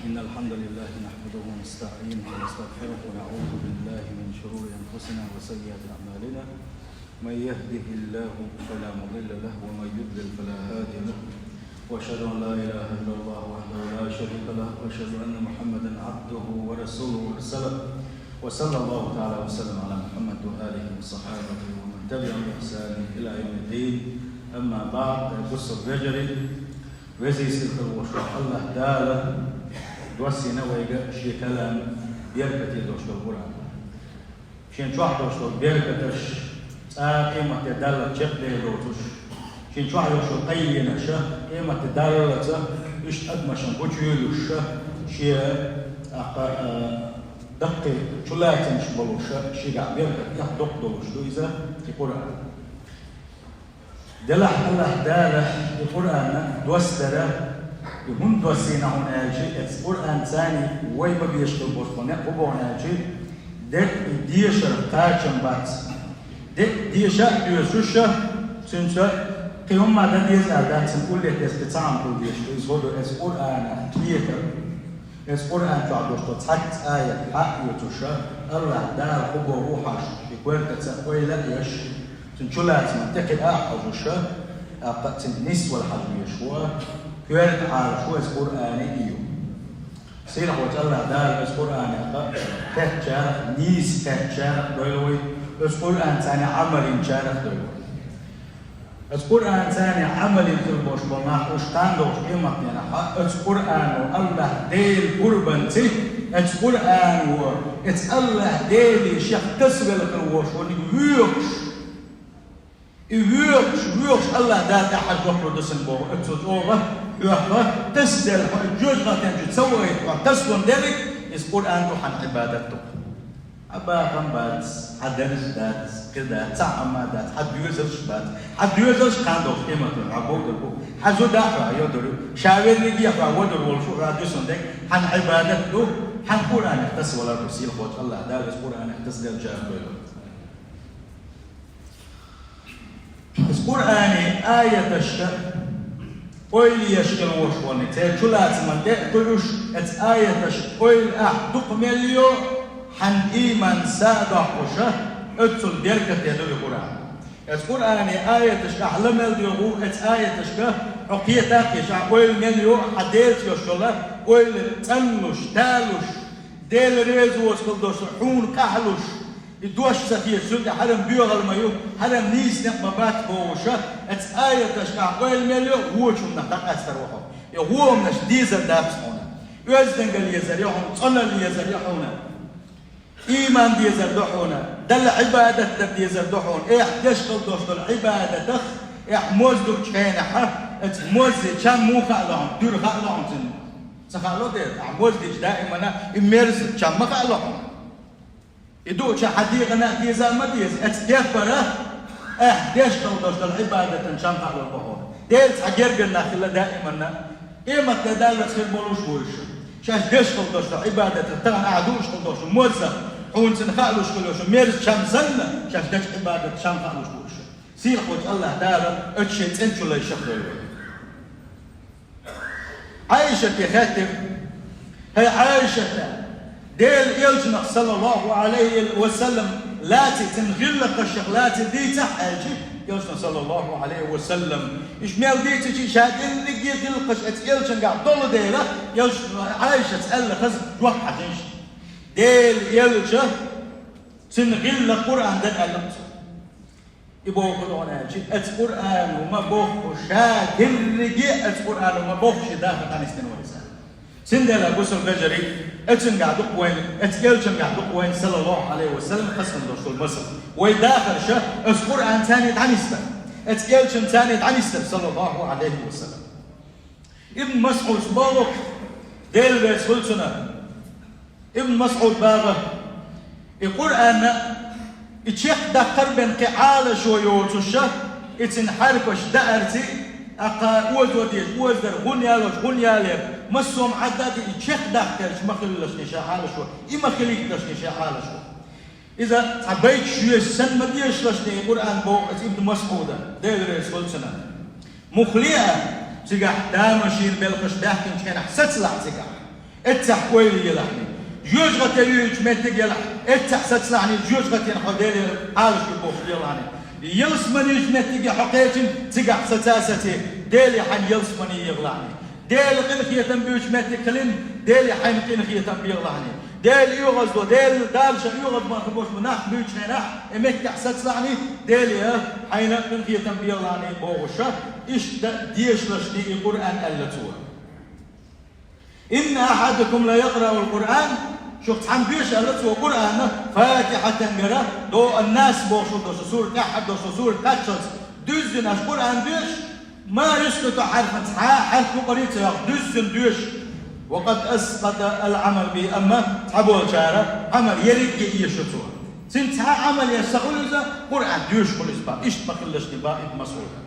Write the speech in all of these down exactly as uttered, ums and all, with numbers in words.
إن الحمد لله نحمده ونستعينه ونستغفره ونعوذ بالله من شرور أنفسنا وسيئات أعمالنا. من يهده الله فلا مضل له ومن يضلل فلا هادي له. وأشهد أن لا إله إلا الله وحده لا شريك له وأشهد أن محمدا عبده ورسوله أرسله. وصلى الله تعالى وسلم على محمد وآله وصحابته ومن تبعهم بإحسان إلى يوم الدين. أما بعد، бусалба вежарий, везийсилхар воша Аллаһ Дала доссийна вайга ший калам беркате дош дола Къуръан. Шен чохь дош дола беркаташ цкъа къематде Далла чекхдер доцуш, шен чохь йолуш йолу къайленаш къематде Даллаца иштта адамашна гучуйуьйлуш, шен, а, а, даккхий чулацамаш болуш, шегахь беркат, эхь, доккха долуш ду иза, и Къуръан. Делахь Аллаһ Дала и Къуръан доссадара, и хӀунда доссийна хьуна аьлча, эцу Къуръанца вай ма бешахь болуш болу некъ хӀун боху аьлча, дерриг и дешар кхачам бац. Дерриг деша а доьшуш, цуьнца кхин хӀумма дан деза аьлла дац, цуьнан уллехь деза кхин цхьа хӀума хила дезаш ду. Иза хӀун ду, эцу Къуръанах кхетар. Эцу Къуръан чохь долуш долу цхьацца аят хьаоьцуш, Аллаха Дала хӀун боху хьажа, и коьртаца ойла а еш, цуьнан чулацаман тӀекхиа а хьожуш, тӀаккха цуьнан нисвала хьажа везаш ву, коьрта Ӏалаш ву эцу Къуръанан и ю. Сийлахьчу Аллаха Дала эцу Къуръанах кхаьчначарах, нийса кхаьчначарах дойла вай, эцу Къуръанца Ӏамал йинчарах дойла вай. Эцу Къуръанца Ӏамал йина хир болуш болу нах, уьш кхана долчу къематдийнахь, эцу Къуръано Аллаха Делан гурбанца, эцу Къуръано, эцу Аллаха Деле шех тасавелла хир волуш верг воьхуш, и воьхуш, воьхуш Аллаха Дала тӀехь хьажа вахлур ду сан боху, оццул чӀогӀа хьоьху, тасаделла хьо и жоьжахатин чу ца вахийта, хьо тасаван дерг, иза Къуръан ду, хьан Ӏибадат ду. Хьан бахам бац, хьан дарж дац, кхин дац, цхьа а хӀума дац, хьан доьзалш бац, хьан доьзалш кхана долчу къематдийнахь хьан бовдур бу, хьан зуда а хьо йодур ю, ша верриге а хьо водур волуш ву, хьан дуьсун дерг, хьан Ӏибадат ду, хьан Къуръанах тасавалар ду, сийлахьчу Аллаха Дала эцу Къуръанах тасаделлачарах дойла. Иза Къуръанан аяташка ойла еш хила волуш верг, церан чулацаман тӀе а кхуьуш, эцу аяташка ойла ахь дукха мел йо, хьан ийман са а доккхуш, оццул беркате ду и Къуръан. Эцу Къуръанан аяташка ахь ла мел доьгӀу, эцу аяташка хьо кхета а кхеташ, ахь ойла мел йо, хьан Делаца йолуш йолу ойла цӀанлуш, талуш, Дела реза воцу хила долуш, хьуна къахьлуш, и дош ца хеташ, цунна тӀе хьарам боьхалла ма ю, хьарам нийса некъ ма бац бохуш, эцу аяташка ахь ойла мел йо, вочу хӀуманах дӀакъастор ву хьо. И вон хӀуманаш дезар дац хьуна. Оьздангалла езар ю хьуна, цӀаналла езар ю хьуна. Ийман дезар ду хьуна, Далла Ӏибадат дар дезар ду хьуна. Ахь деш хила долуш долу Ӏибадатах, ахь моз дечу хенахь, эцу мозан чам муха хаало хьуна, дуьра хаало хьуна цуьнан? Ца хаало дера, ахь моз дича даимана и мерза чам ма хаало хьуна. И дууча хьан дегӀана а деза а ма деза, эцу кепара ахь деш хила долуш долу Ӏибадатан чам хаалур бу хьуна. Делаца хьан гергара нах хила даиманна, къематде даллалц хир болуш ву уьш. Шаьш деш хила долуш долу Ӏибадатах, тахана ахь дууш хила долуш мозах, хьуна цуьнан хаалуш хила йолуш мерза чам санна, шаьш дечу Ӏибадатан чам хаалуш бу уьш. Сийлахьчу Аллаха Дала оцу шен цӀен чу лайшах дойла вай. Ӏайшате хаьттира: «ХӀай Ӏайшата, Делан элчанах, саллаллаху Ӏалайхи ва саллам, лаций, цуьнан гӀиллакхашах лаций дийцахь», аьлча, элчано, саллаллаху Ӏалайхи ва саллам, иштта мел дийцича, ша дерриге а гӀиллакхаш эцу элчангахь долу дела, элчано, Ӏайшас аьлла хаза жоп хьаьжна: «Делан элча, цуьнан гӀиллакх Къуръан дара», аьлла цо. И бохург хӀун ду аьлча, эцу Къуръано ма бохху, ша дерриге а эцу Къуръано ма бохху, шен дахар дӀанисдина вара иза. Цундела, бусалба вежарий, эцуьнгахь ду-кх вайн, эцу элчангахь ду-кх вайн, саллаллаху Ӏалайхи ва саллам, хазахана долуш долу масал. Вай дахарш эцу Къуръанца дӀанисдар, эцу элчанца дӀанисдар, саллаллаху Ӏалайхи ва саллам. Ибн МасӀуда боху, Дела реза хуьлда цунна. Ибн МасӀуда боху: и Къуръан, и чекхдаккхар бен кхин Ӏалашо йоцуш, и цуьнан хьарпаш даарций, тӀаккха озо деза озадар, гӀунна ялочу гӀунна ялор, массо а хӀума Ӏадда а ди, и чекхдаккхарш ма хиллалаш ша Ӏалашо, и ма хилийталаш ша Ӏалашо. Иза цхьа байташ йоьшуш санна ма дезалаш и Къуръан, боху иза Ибн МасӀуда, Дела реза хуьлда цунна. Муххале а, цигахь тамашийна белхаш баьхкинчу хенахь сацалахь цигахь, Эццахь ойла елахьний. ЖожагӀате юьйчу меттиг елахь, эццахь сацалахьний, жожагӀатен хьо Делера Ӏалашо бохуш лелахьний. Ялсаманин меттиге хьо кхечина, цигахь саца а саций, Деле хьайна ялсамани егӀалахьний. Делан къинхетам буьйчу меттиг хилийна, Деле хьайна къинхетам бегӀалахьний. Дела оьгӀаздо, Дела, Дала ша оьгӀазбан хабош бу нах буьйчу хенахь, и меттехь сацалахьний, Деле хьайна къинхетам бегӀалахьний бохуша, иштта дешалашний и Къуръан аьлла цо. «Инна ахьадакум ла якърау ал-Къуръан», шух цхьамма доьшу аьлла цо Къуръан, «фатихьатан» гара, до «Ан-Нас» бохуш долчу сура тӀехь а, долчу сура кхаччалц дуьззина аша Къуръан доьшу, «ма юскъиту хьарфан», цхьа а хьарф юкъара ца йоккхуш, дуьззина доьшу. «Ва къад аскъата ал-Ӏамал бихӀи», амма цхьаболчара Ӏамал ерриге а еш ю цо. Цуьнан цхьа а Ӏамал еш ца хуьлу иза, Къуръан доьшуш хуьлу иза бах, иштта ма хилалаш бах, итт масхьура.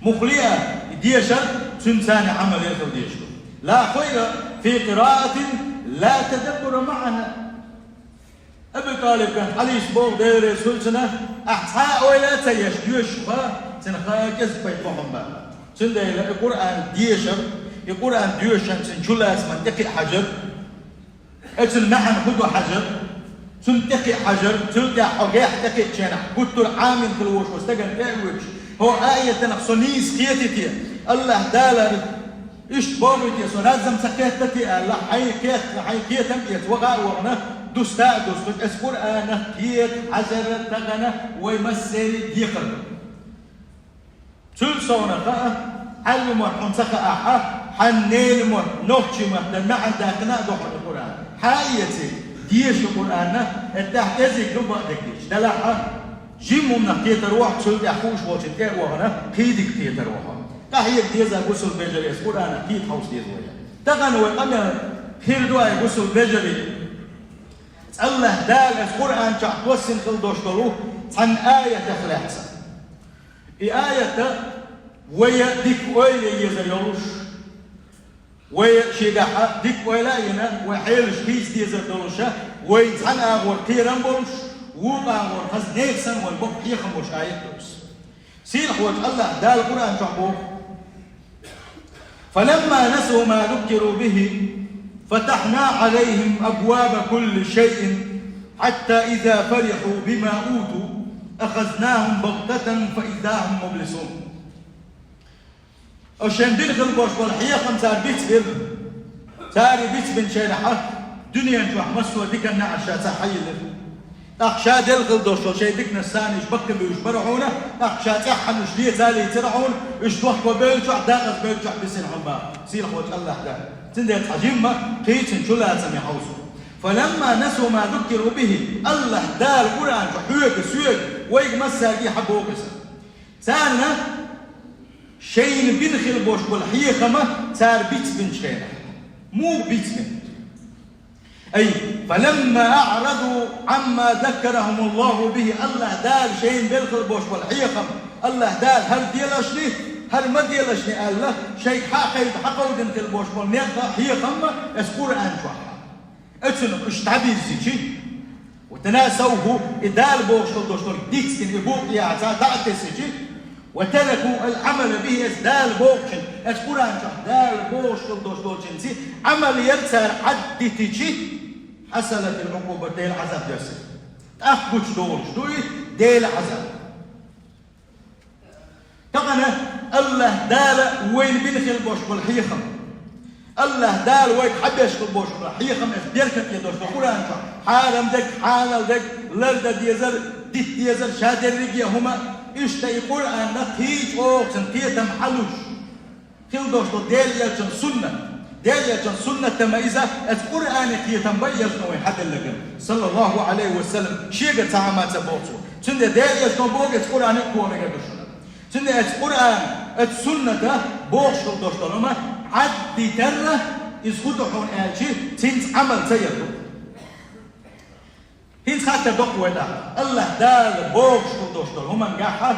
Мухха лиъа, и дешар, цуьнан царна Ӏамал яхал дешар. «Ла хайра фи къираатин ла тадаббуру маӀаха». Абу ТӀалиб кӀант Ӏалис боху, Дела реза хуьлда цунна, ахь цхьа а ойла а ца еш, доьшуш ва, цуьнан ха кӀезиг пайда бохьан бан. Цундела и Къуръан дешар, и Къуръан доьшан цуьнан чулацаман тӀекхиъ хьажар, Эцун маьӀна хӀун ду хьажар, цунна тӀекхиъ хьажар, цул тӀаьхьа хьо гехь тӀекхиъчу хенахь, гуттар а Ӏамийна хила волуш волу стагана тӀе а воьдуш, хӀокху аятанах со нийса кхетий те, АллахӀ Дала иштта бохуьйтий те, со раззам ца кхетта те аьлла, хьайн кхетта, хьайн кхетам эца ваха а вахана, дуста а дустуш, эс Къуръанах кхета хьажар тахана вай массеран а декхар ду. Цуьнан совнаха а, хьан лимор хьуна ца хаахь а, хьан нелимор нохчийн маттана маьӀна даьккхина а ду хьуна Къуръан. Хьан а эций, деша Къуръанна, эттехь кӀезиг ду бакъ дегдеш. Делахь а, жимма хӀуманах кхетар ву хьо, цул тӀаьхьа хууш волчун тӀе а вахана, кхидиг кхетар ву хьо. Къахьега деза гусул бежаре эс Къуръанах кхета хьовса деза вай. Тахана вай къамел хир ду ай гусул бежаре. АллахӀ Дала эс Къуръан чохь доссина хила долуш долу цхьана аятах лаьцна. И аята вай дика ойла еза йолуш, вай шегахь дика ойла а йина, вай хьелаш хийца дезар долуша, вай цхьана агӀор кхерам болуш, вукху агӀор хаза нехан санна вай боккха хьехам болуш аят ду иза. Сийлахь волчу АллахӀ Дала Къуръан чохь боху: «Фаламма насу ма зуккиру бихи, фатахна Ӏалайхим абваба кулли шайин, хьатта иза фариху бима уту, ахазнахум багътатан фа иза хум мублисун». Оцу шайн дина хила болуш болу хьехам цара бицбира. Цара и бицбинчу хенахь, дуьнен чохь массо а диканна аша ца хьайиллира. ТӀаккха ша делла хила долуш долу шайн диканаш санна уьш баккхийбевлла бара хьуна, тӀаккха ша цӀеххьана уьш леца а лийцира хьуна, уьш дохко бевллачохь, дакъаза бевллачохь бисина хьуна баха, сийлахь волчу АллахӀ Дала. Цундела цхьа жимма кхийцина чулацаме хьовса. «Фаламма насу ма зуккиру бихи», АллахӀ Дала Къуръан чу хьоьга, соьга, вайга массаьрга хьан боху иза. Царна шайна бина хила болуш болу хьехама цара бицбинчу хенахь. Муха бицбина? Ай, «фаламма аъраду Ӏамма заккарахумуллаху бихи», АллахӀ Дала шайна белла хила болуш болу хьехам, АллахӀ Дала хӀара делашний, хӀара ма делашний аьлла, шайга хьакхайда, хьакховдина хила болуш болу некъа хьехамма эс Къуръан чохь. Эцунах уьш дӀабирзичи, «ва танасавху», и Дала бохуш хила долуш долу дицдина, и букъ яцахь дӀа а тесичи, «ва тараку ал-Ӏамала бихи», эс Дала бохучун, эс Къуръан чохь Дала бохуш хила долуш долчунций Ӏамал яр цара Ӏаддитичи, «хьасалатил Ӏукъубат», Делан Ӏазаб дерсина. ТӀаккха гучудолуш ду и Делан Ӏазаб. Тахана АллахӀ Дала вайна бина хила болуш болу хьехам. АллахӀ Дала вайга хьабеш хила болуш болу хьехам, эс беркате долуш долу Къуръан чохь. Хьарам дерг, хьалал дерг, лардан дезар, дитта дезар, ша дерриге а хӀума, иштта и Къуръанна кхин а чӀогӀа цуьнан кхетам хьалуш. Хила долуш ду Делан элчан суннат. Делан элчан суннат ма иза, эс Къуръанан кхетам бан элчано вайн хьаделларг, саллаллаху Ӏалайхи ва саллам, шега цхьа а ма ца боху цо. Цундела Делан элчано боху, эс Къуръанан а кхоьллина ду шуна. Цундела эс Къуръан, эс суннат бохуш хила долуш долу ма Ӏаддитарра, иза хӀун ду хьуна аьлчи, цуьнца Ӏамал ца яр ду. ХӀинца хаттар доккху вай тӀаккха. АллахӀ Дала бохуш хила долуш долу хӀуманна гахьа,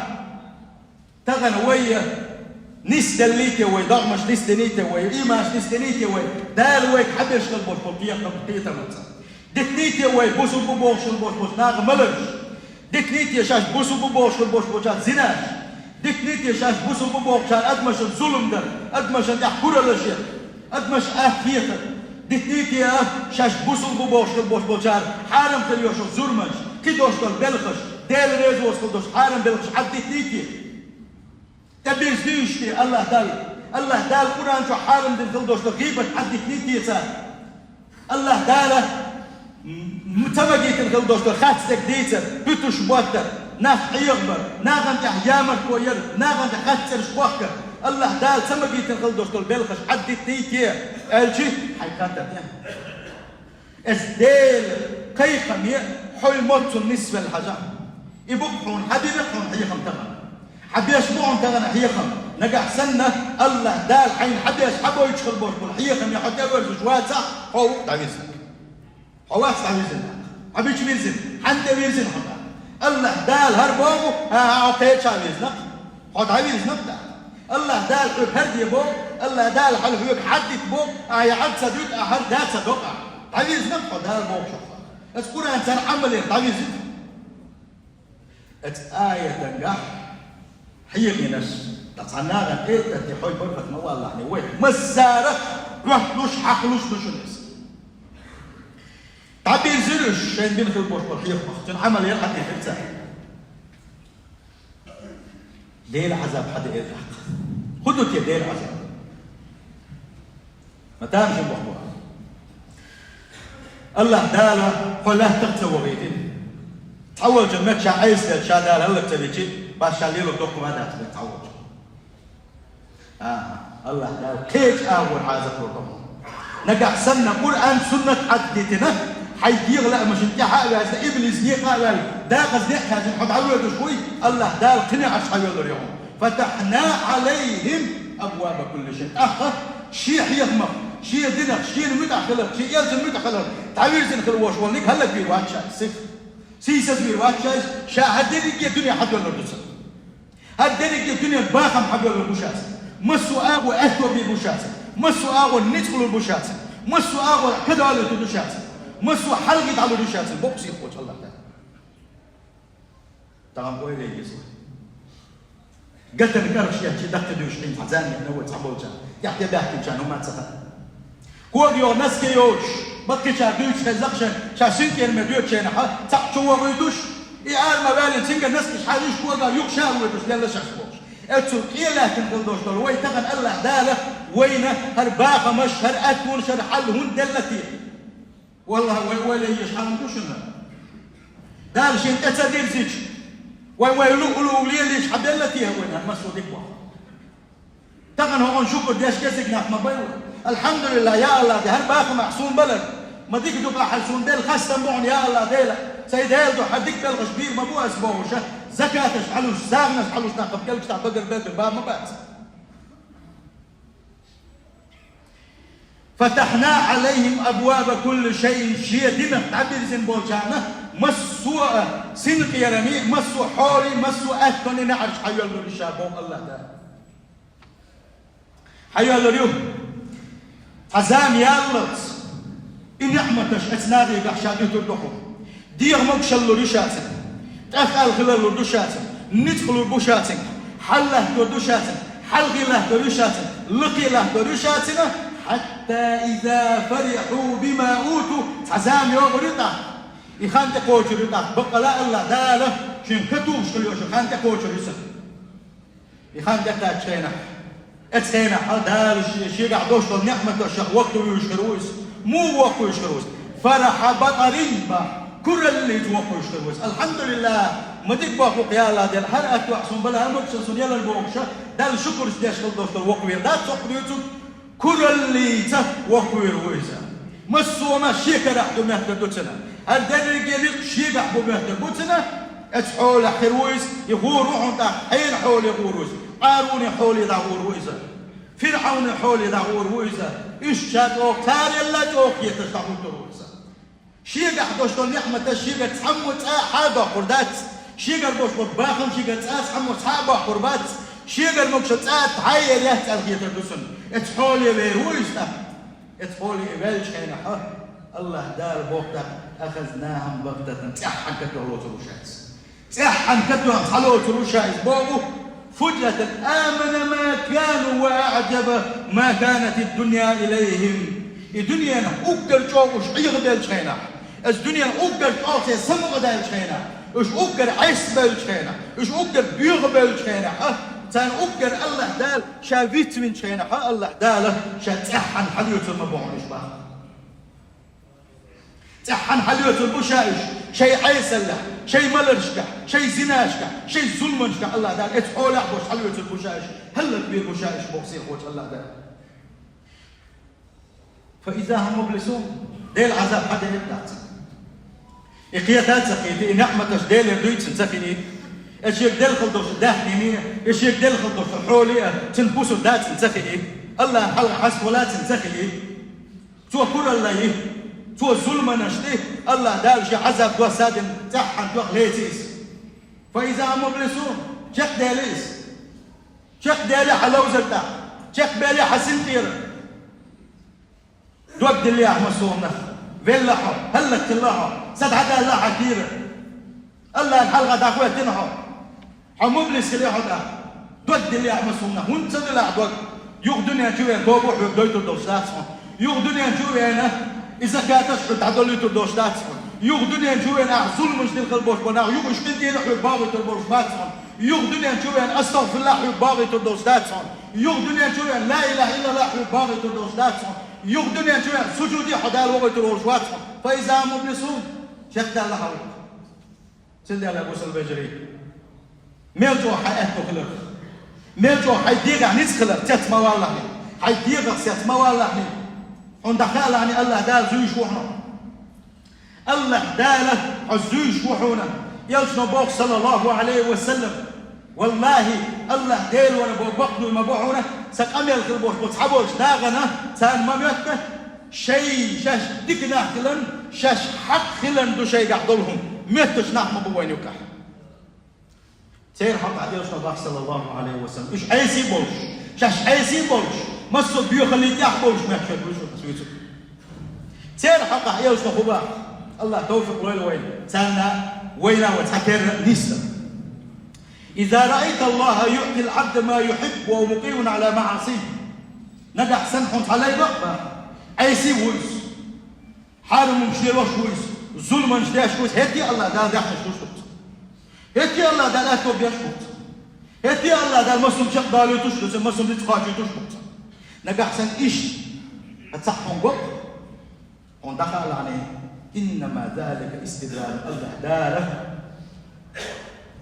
тахана вай нисделлий те вай, догӀмаш нисдиний те вай, ийманаш нисдиний те вай, Дала вайга хьабеш хила болуш болу кхетам, кхетамца. Дитиний те вай, бусулба бу бохуш хила болуш болчу наха маларш. Дитиний те шаьш бусулба бу бохуш хила болуш болчарна зинаш. Дитиний те шаьш бусулба бу бохучарна адамашна зулам дар, адамашна тӀехь кураллаш яр, адамаш атта хетар. Дитийтий а шаьш бусулба бу бохуш хила болуш болчара хьарам хила йолуш зурманаш, кхин долуш долу белхаш, Дела реза воцуш хила долуш хьарам белхаш Ӏаддитийтий? ТӀебирза дуьйш те Аллах Дала? Аллах Дала Къуръан чохь хьарам дина хила долуш долу гӀийбат Ӏаддитийтий цара? Аллах Дала м-, м-, ца магийтина хила долуш долу хатта стеган дийцар, буьтуш боттар, нах Ӏехабар, нахана тӀехь ямартло яр, нахана тӀехь хатта цӀераш бохкар, Аллах Дала ца магийтина хила долуш долу белхаш Ӏаддитийтий те аьлчи, хьайн хаттар тӀе. Аса Делан кхайкхаме хьо моццул нисвелла хьажа. И бу-кх хьуна хьан бина хьуна хьехам тахана. Хьан беш бу хьуна тахана хьехам. Нагахь санна Аллах Дала хьайна хьан беш хьан бойтуш хила болуш болу хьехаме хьо тӀеверзуш вацахь, хьо ву-кх дӀавирзинарг. Хьо вац дӀавирзина. Хьан бича вирзина, хьан тӀе вирзина хьо. Аллах Дала хӀара боху, а, а, хьо кхеча вирзина-кх. Хьо дӀавирзина-кх тӀаккха. Аллах Дала хьоьга хӀара де боху, Аллах Дала хьала хьоьга хьаддита боху, а, я хьан ца дуьту, а, хӀара да ца докъа. ДӀавирзина-кх хьо Дала боху шух. Аса Къуръан цара Ӏамалера дӀавирзина. Аса аятангахь хьехамаш, ткъа цхьа нахана тӀе а тӀе хьой баркат ма валлахьне вай. Массара а хӀоьттуш, хьакхалуш ду шуна иза. ДӀабирзира уьш шайн бина хила болуш болу хьехамах, цуьнан Ӏамал яра хьан тӀе хир цара. Делан Ӏазаб хьан де эр тӀаккха. ХӀун ду те Делан Ӏазаб? Ма тамашийна боху. Аллах Дала хьо лаьттах а ца вахийтина. Цхьаволчун меттехь Ӏеса ша Дала хӀаллак ца вичи, баш ша лело доккха ма дац бен цхьаволчун. АхӀа, Аллах Дала кхечу агӀор хьаза хӀоттор ду. Нагахь санна Къуръан, суннат Ӏаддитина, хьайн дегӀан лаамашна тӀаьхьа а ваьзна, иблис некъа а ваьлла, дакъаза некъ хаьржина хьо дӀавоьдуш вуй, Аллах Дала кхин неӀарш хьайоьллур ю хьуна. Фатахьна Ӏалайхим абваба кулли шай. ТӀаккха шен хьехамах, шен динах, шена муьтӀахь хилар, шен элчанна муьтӀахь хилар, дӀавирзина хила волуш волниг хӀаллаквийр вац ша, сих. Сийсазвийр вац ша, ша хӀара дерриге дуьне хьадоьллур ду цунна. ХӀара дерриге дуьнен бахам хьабоьллур бу шаца. Массо а агӀо аьтто бийр бу шаца. Массо а агӀо ницкъ лур бу шаца. Массо а агӀо кадалуьйтур ду шаца. Массо а хьалхе дӀалур ю шаца. Боккъал сийлахь волчу Аллах Дала. Тахана ойла е иза. Гатан карахь шен чи даккхи дуьйш хин цхьа зама а вай цхьаболчарна. ТӀехь тӀебаьхкинчарна хӀума ца хаьа. Кога йогӀу носки йоцуш, баккхийчара дуьйцуш хезна-кх шайн, ша синкъераме доьду шайнахьа, цхьаъ чу вохуьйтуш, и ара ма ваьллина, цуьнгара носкаш хьажийша кога юха ша а воьдуш лелла шаьш бохуш. Эццул къелаьттина хила долуш долу вай тахана Аллах Дала вайна хӀара бахамаш, хӀара аьттонаш, хӀара хьал хӀунда делла те? Валлахьи, вай ойла е езаш хьанна ду шуна? Дала шен тӀе ца дирзича, вай, вай луъу-луъу лелийча хьабелла те вайна хӀара массо а дика боху? Тахана хӀокхунна шукур деш кесиг нах ма бай вай. Алхьамдулиллахь, я Аллах, де хӀара бахамехь суна балар. Ма дика ду-кх ахь хӀара суна делла, хастам бу хьуна, я Аллах Дела. Сайн Дела ду, хьан дика белхаш бийр ма бу ас бохуша, закаташ хьалуш, сагӀанаш хьалуш нах кхаба кӀелгаш тӀехь багар беллачун бан ма бац. Фатахьна Ӏалайхим абваба кулли шайин, шен динах дӀабирзина болчарна массо а синкъераме, массо а хьоле, массо а аьттоне неӀарш хьайоьллур ю ша боху Аллах Дала. Хьайоьллур ю. Цхьа зама яллалц, и неӀматаш оцу нахехь ша дуьтур ду хьуна. ДегӀан могушалла лур ю ша цуьнга. ТӀехкъаьлла хилар лур ду ша цуьнга. Ницкъ лур бу ша цуьнга. Хьал латтор ду ша цуьнга. Хьалхе латтор ю ша цуьнга. Лакхе латтор ю ша цуьнга. Хьатта иза фарихьу бима уту. Цхьа зама йогӀур ю тӀаккха. И хан тӀекхочур ю тӀаккха. Баккъала Аллах Дала шен катухуш хила йолуш хан тӀекхочур ю цуьнан. И хан тӀекхаьччу хенахь, оцу хенахь Дала ше-, шегахь долуш долу неӀматашах воккхавуьйлуш хир ву иза. Муха воккхавуьйлуш хир ву иза? Фарахьа батӀарин, бах, кураллица воккхавуьйлуш хир ву иза. Алхьамдулиллахь, ма дика боху-кх, я Аллах Дела, хӀара аьтту ахь суна бала, хӀара могушалла суна ялар бохуша, Далла шукурш деш хила долуш долу воккхавер дац цо-кх дуьйцург? Кураллица воккхавер ву иза. Массо а ма шен карахь ду моьттур ду цуьнан. ХӀара дерриге рицкъ шегахь бу моьттур бу цуьнан. Оцу хьолехь хир ву иза, и гӀур ву хьуна тӀаккха, хьенан хьоле гӀур ву иза, Къаруне хьоле дӀагӀур ву иза, ФирӀавне хьоле дӀагӀур ву иза. Уьш ша чӀогӀа, царелла чӀогӀа хеташ дӀахӀуттур ву иза. Шегахь долуш долу неӀматаш шегара цхьаммо цкъа а хьа а доккхур дац. Шегара болуш болу бахам шегара цкъа а цхьаммо цхьа а боккхур бац. Шегара могуш цкъа а дӀа а ер яц аьлла хетар ду цунна. Оцу хьоле вер ву иза тӀаккха. Оцу хьоле и ваьллачу хенахь, Аллах Дала боху тӀаккха, ахазнахум багътатан, цӀеххьана катоха лоцур ву ша иза. ЦӀеххьана катоха схьалоцур ву ша иза боху, фуджиатан, амана ма кану ва аӀжаба ма канатид дунья илайхим. И дуьненах уггар чӀогӀа уьш Ӏехабеллачу хенахь, оцу дуьненах уггар чӀогӀа церан самукъадаьллачу хенахь, уьш уггар Ӏесабевллачу хенахь, уьш уггар боьхабевллачу хенахь, а, царна уггар АллахӀ Дала Ша вицвинчу хенахь, а, АллахӀ Дала Ша цӀеххьана хьалоьцур ма бу хьуна уьш боху. ЦӀеххьана хьалоьцур бу Ша уьш, шайн Ӏесаллехь, шайн маларшкахь, шайн зинашкахь, шайн зуламашкахь АллахӀ Дала, оцу хьолехь болуш хьалоьцур бу Ша уьш, хӀаллакбийр бу Ша уьш боху сихочу АллахӀ Дала. فإذا هم مبلسون. Делан Ӏазап хьадаьлла дац. И кхета а ца кхета, и неӀматаш Делера дуьйцина ца хилийта, и шега делла хила долуш даьхнина, и шега делла хила долуш хьола а, цуьнан хӀусам дацина ца хилийта, АллахӀан хьалха хьаставала цуьнан ца хилийта, цо куралла йи, цо зуламанаш ди, АллахӀ Дала Шен Ӏазап доссийна дина цӀеххьана тоьхна леци иза. فإذا هم مبلسون. Чекхдаьлла иза. Чекхдаьлла хьан ловзар тӀехь. Чекхбаьлла хьан синтӀера. Дог диллехь массо а хӀуманах. Велла хьо, хӀаллакьхилла хьо, са дӀадалла хьан кийра. АллахӀан хьалха дӀахӀоьттина хьо. Хьо мублис хили хьо тӀаккха. Дог диллехь массо а хӀуманах. ХӀунда ца диллахь дог? Юха дуьнен чу веана тоба хьоьга дойтур долуш дац хьуна. Юха дуьнен чу веана и закаташ хьоьга дӀадолуьйтур долуш дац хьуна. Юха дуьнен чу веана ахь зуламаш дина хила болуш болу нах, юха уьш къинтӀера хьоьга богӀуьйтур болуш бац хьуна. Юха дуьнен чу веана астагӀфируллахӀ хьоьга богӀуьйтур долуш дац хьуна. Юха дуьнен чу веана ла илахӀа иллаллахӀ хьоьга богӀуьйтур долуш дац хьуна. Юха дуьнен чу веана сужуде хьо Дала вогӀуьйтур волуш вац хьуна. فإذا هم مبلسون. Чекхдаьлла хьан ву. Цундела, бусалба вежарий, мел чӀогӀа хьан аьтто хиларх, мел чӀогӀа хьайн дегӀахь ницкъ хиларх цец ма валалахь, хьайн дегӀах цец ма валалахь, хьуна дӀахаалахь, АллахӀ Дала зуьйш ву хьуна. АллахӀ Дала хьо зуьйш ву хьуна. Элчано боху, саллаллахӀу Ӏалайхи ва саллам: «ВаллахӀи, АллахӀ Дела вара боху бакъ дуй ма бу хьуна, сан къамел хила болуш болу цхьаболчу нахана царна ма моьтту, шайн, шаьш дика нах хиларна, шаьш хьакъ хиларна ду шайгахь долу хӀума, моьттучу нах ма бу вайна юккъехь». Церан хьокъехь Элчано боху, саллаллахӀу Ӏалайхи ва саллам, уьш Ӏеса болуш, шаьш Ӏеса болуш, массо а боьхаллин тӀехь болуш моьттуш ву шуна аса вуьйцу. Церан хьокъехь Элчано хӀун боху? АллахӀа тавфикъ лойла вайна, царна вайна ван цхьатерра нисса. «إذا رأيت الله يعطي العبد ما يحب وهو مقيم على معاصيه». Нагахь санна хьуна цхьа лай бакъ бан, Ӏеса ву иза, хьарам хӀуманаш лелош ву иза, зуламаш деш ву иза, хӀетте а АллахӀ Дала даьхнаш луш ду цунна. ХӀетте а АллахӀ Дала аьтто беш ву цунна. ХӀетте а АллахӀ Дала массо а хӀума чекхдалуьйтуш ду цунна, массо а хӀума ницкъ кхочуьйтуш ду цунна. Нагахь санна иштта хьан цхьаъ хьуна го, хьуна дӀахаалахь, «إنما ذلك استدراج», АллахӀ Дала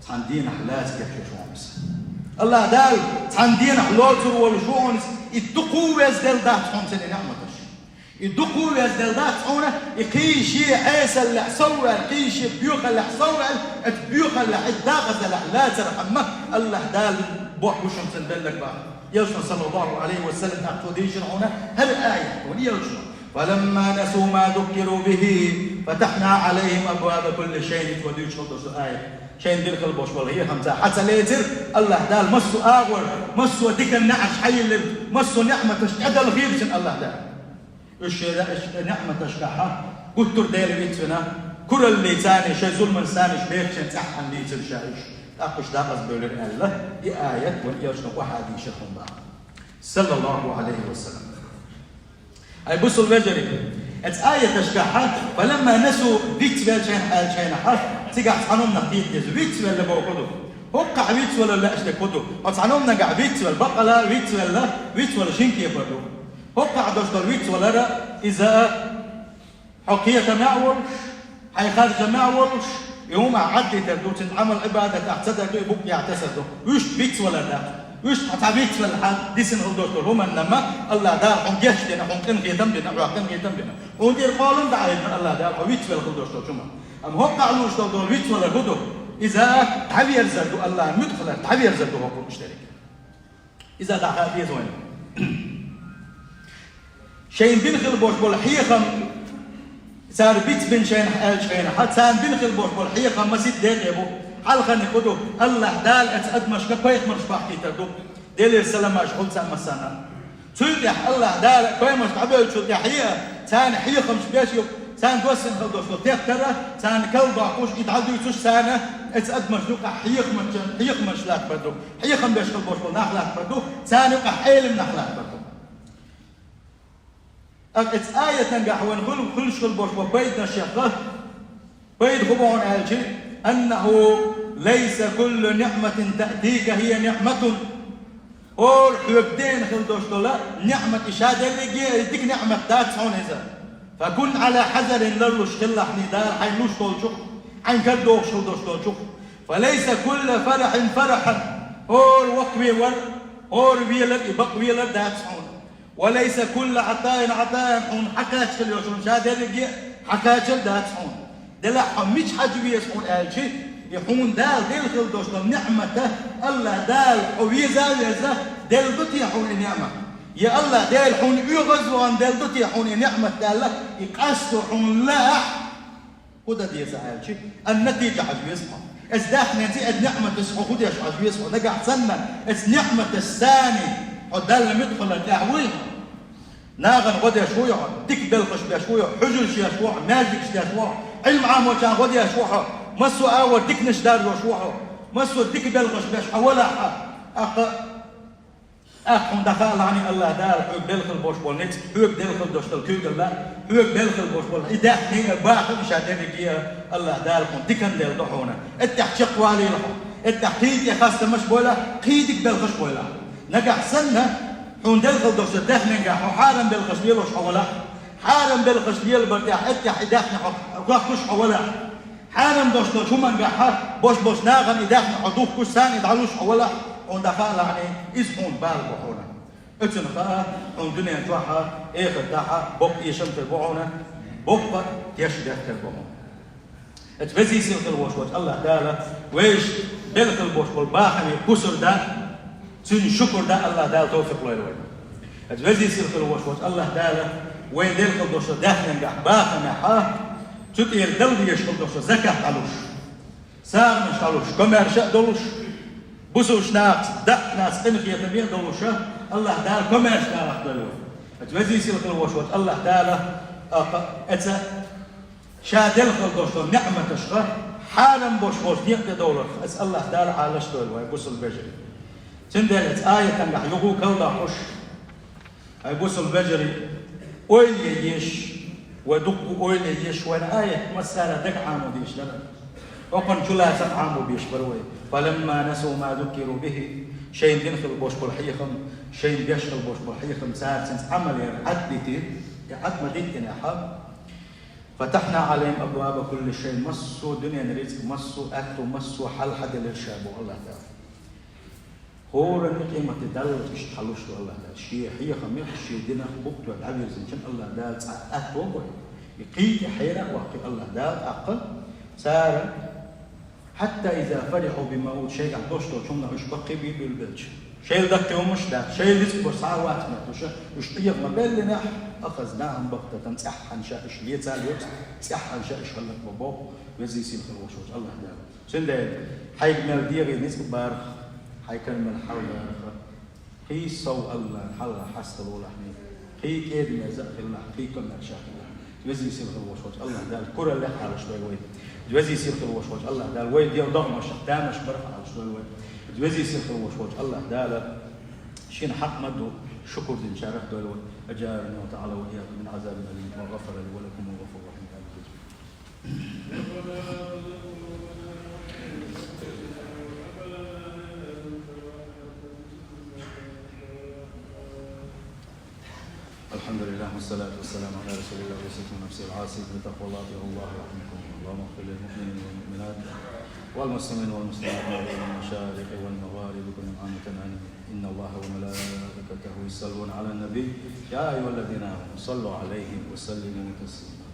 цхьана дийнахь лаца кечъеш ву хьуна иза. АллахӀ Дала цхьана дийнахь лоцур волуш ву хьуна иза, и дукха а везделла дац хьуна цуьнан и неӀматаш. И дукха а везделла дац хьуна, и кхин шен Ӏесаллехь совваьлла, кхин шен боьхаллехь совваьлла, оцу боьхаллехь, и дакъазаллехь лацархьама, АллахӀ Дала боху шуна цуьнан белларг боху. Элчано, саллаллахӀу Ӏалайхи ва саллам, тӀаккха цо дийшина хьуна хӀара аят, хьуна Элчано: «فلما نسوا ما ذكروا به فتحنا عليهم أبواب كل شيء», цо дуьйцуш хила долу аят. Шайна дина хила болуш болу хьехам цара хьа ца лецира, АллахӀ Дала массо а агӀор, массо а диканан неӀарш хьайиллира, массо а неӀматаш тӀедалхийра цунна АллахӀ Дала. Уьш шайн неӀматашкахь гуттар а Дела вицвина, кураллица царна шайн зуламан санаш бехачийн цӀеххьана дийцира ша уьш, тӀаккха уьш дакъазбевлира аьлла, и аят вайн Элчано охьадийшира хьуна боху, саллаллахӀу Ӏалайхи ва саллам. Ай, бусалба вежарий, оцу аяташкахь «فلما نسوا», вицвелла шайна аьлла шайна хьа, цигахь цхьана хӀуманах кхета деза, вицвелла бохург хӀун ду? ХӀоккхахь вицвалар лаьаш дерг хӀун ду? Хьо цхьана хӀуманагахь вицвелла, бакъала вицвелла, вицвала шина кепара ду. ХӀоккхахь долуш долу вицвалар, иза хьо кхетам а волуш, хьайн харжам а волуш, и хӀума ахь Ӏаддитар ду, цуьнан Ӏамал-Ӏибадат ахь ца дар ду, и букъ яхь тасар ду. Вуьшта вицвалар дац. Вуьшта хьан цхьа вицвелла хьан дисина хила долуш долу хӀуманна ма АллахӀ Дала хьуна гечдина, хьуна къинхетам бина, хьох къинхетам бина. Хьуна тӀера кхоллам даӀийдина АллахӀ Дала хьо вицвелла хила долуш долчу хӀуманна. Амма хӀоккхахь луш долу долу вицвалар хӀун ду? Иза дӀаверзар ду, АллахӀан муьтӀахь хилар дӀаверзар ду хӀокху уьш дерриг. Иза дӀахаа деза вайна. Шайна бина хила болуш болу хьехам, цара бицбина шайна аьлла шайна хьа, царна бина хила болуш болу хьехам масийтта декъе бу. Хьалхарниг хӀун ду? АллахӀ Дала оцу адамашка пайхамарш бахкийтар ду. Делера саламаш хуьлда царна массарна. Цул тӀаьхьа АллахӀ Дала пайхамарш дӀабевллачул тӀаьхьа а, царна хьехамаш беш ю, царна доссина хила долуш долу тептар а, царна кал доккхуш, и дӀадуьйцуш царна, оцу адамашна юкъахь хьехамаш, хьехамаш латтабар ду. Хьехам беш хила болуш болу нах латтабар ду, царна юкъахь Ӏелам нах латтабар ду. Ах эц аятангахь вайн хуьлу, хуьлуш хила бош бо пайданаш яхха. Пайда хӀун бохьун аьлчи, أنه ليس كل نعمة تأتيك هي نعمة. ХӀора хьоьга дена хила дош долу ниӀмат и ша дерриге а дика ниӀмат дац хьуна иза. فكن على حذر, ларлуш хилалахь, хьуна Дала хьайна луш долчух, хьайна карадохуш хила дош долчух. فليس كل فرح فرحا. ХӀора воккхаве вар, хӀора велар и бакъвелар дац хьуна. وليس كل عطاء عطاء, хьуна хьакхаччалла йолуш хӀума ша дерриге а хьакхаччалла дац хьуна. Делахь хьо мича хьажа веза хьуна аьлчи, и хьуна Дала делла хила дош долу ниӀмата АллахӀ Дала хьо веза а веза, делла ду те хьуна и ниӀмат? Я АллахӀ Дала хьуна оьгӀазвахана делла ду те хьуна и ниӀмат аьлла, и къасто хьуна лаахь, хӀун дан деза аьлчи, النتيجة хьажа веза хьо. Эс даьхнинца, эс ниӀматца хьо хӀун деш хьажа веза хьо? Нагахь санна, эс ниӀматца санна, хьо Далла муьтӀахь хилар тӀехь вуй хьо? Нахана гӀо деш вуй хьо, дика белхаш беш вуй хьо, хьуьжарш еш ву хьо, маьждигаш деш ву хьо, Ӏилма Ӏамочарна гӀо деш ву хьо, массо а агӀор диканаш даржош ву хьо, массо а дика белхаш беш хьо валахь хьо, тӀаккха, тӀаккха хьуна дӀахаалахьаний АллахӀ Дала хьоьга делла хила бош болу ницкъ, хьоьга делла хила дош долу куьйгалла, хьоьга делла хила бош болу и даьхни а, бахам а ша дерриге а АллахӀ Дала хьуна диканна делла ду хьуна. Эттехь чекхвалийла хьо, эттехь кхин тӀе хастамаш а бойла, кхин дика белхаш а бойла. Нагахь санна, хьуна делла хила дош долу даьхненгахь хьо хьарам белхаш лелош хьо валахь, хьарам белхаш лелабар тӀехь, эттехь и даьхни хьо кхоьхкуш хьо валахь, хьарам дош долчу хӀумангахь бош болчу нахана и даьхни хьо духкуш, царна и дӀалуш хьо валахь, хьуна дӀахаалахьаний, иза хьуна бала бу хьуна. Оцунах а хьуна дуьнен чохь а, эхартахь а боккха эшам хир бу хьуна, боккха а теш дерг хир бу хьуна. Эцу везий сийлахь хила волуш волчу АллахӀ Дала вайша делла хила бош болу бахаме кусар дан, цуьнан шукур дан АллахӀ Дала товфикъ лойла вайна. Эцу везий сийлахь хила волуш волчу АллахӀ Дала вайна делла хила долуш долу даьхненгахь бахамехь а, цу тӀера дала дезаш хила долуш долу закат дӀалуш, сагӀанаш дӀалуш, комаьрша а долуш, бусулбачу нахаца, даьӀахнаца къинхетаме а долуш, АллахӀ Дала комаьрша нахах дойла вай. Эцу везий сийлахь хила волуш волчу АллахӀ Дала, а, эца ша делла хила долуш долу неӀматашха хьарам бош болчу некъа тӀе довларх, эца АллахӀ Дала Ӏалаш а дойла вай, бусулба вежарий. Цундела эца аятангахь юха а калдоккхуш, хьайн бусулба вежарий, ойла е езаш, вай дуккха ойла е езаш, вайна аят массара дага Ӏамо дезаш дара. ХӀокхунна чулацам Ӏамо безаш бара вай. فلما نسوا ما ذكروا به, шайна дина хила бош болу хьехам, шайна беш хила бош болу хьехам цара цуьнца Ӏамал яр Ӏад дитира, и Ӏад ма диттинехь а, فتحنا عليهم أبواب كل شيء, массо а дуьненан рицкъ, массо а аьтту, массо а хьал хьаделира ша боху АллахӀ Дала. ХӀоранна къематде даллалц иштта хьалуш ду АллахӀ Дала. Шен хьехамех, шен динах букъ тоьхна дӀавирзинчун АллахӀ Дала цхьа аьтто а бой. И кхин тӀе хьера а ваккхий АллахӀ Дала тӀаккха, цара, حتى إذا فرحوا بما أوتوا, шайгахь дош долчу хӀуманах уьш баккхий бийр белча. Шайла даккхий хӀумаш а дац, шайла рицкъ бо схьа а вац моьттуш, уьш къегӀа ма беллинехь, أخذناهم بغتة, цӀеххьана ша уьш леца а лоьцу, цӀеххьана ша уьш хӀаллакбо боху везий сийлахь хила волуш волчу АллахӀ Дала. Цундела хьайга мел дегӀе ницкъ барах, хьайн кара мел хьал дарах, кхин сов АллахӀан хьалха хьасталолахьний, кхин кӀеда-мерза а хилалахь, кхин комаьрша а хилалахь. Везий сийлахь хила волуш волчу АллахӀ Дала кураллех Ӏалаш дойла вай. Везий сийлахь хила волуш волчу АллахӀ Дала вай дегӀ догӀмашах, тамашах барах Ӏалаш дойла вай. Везий сийлахь хила волуш волчу АллахӀ Дала шена хьакъ ма ду шукур динчарах дойла вай. أجارني الله تعالى وإياكم من عذاب أليم وغفر لي ولكم والغفور الرحيم. الحمد لله والصلاة والسلام على رسول الله. أوصيكم ونفسي العاصي بتقوى الله. أطيعوا الله يرحمكم الله. اللهم اغفر للمؤمنين والمؤمنات والمسلمين والمسلمات ما بين المشارق والمغارب كلهم عامة آمين. إن الله وملائكته يصلون على النبي يا أيها الذين آمنوا صلوا عليه وسلموا تسليما.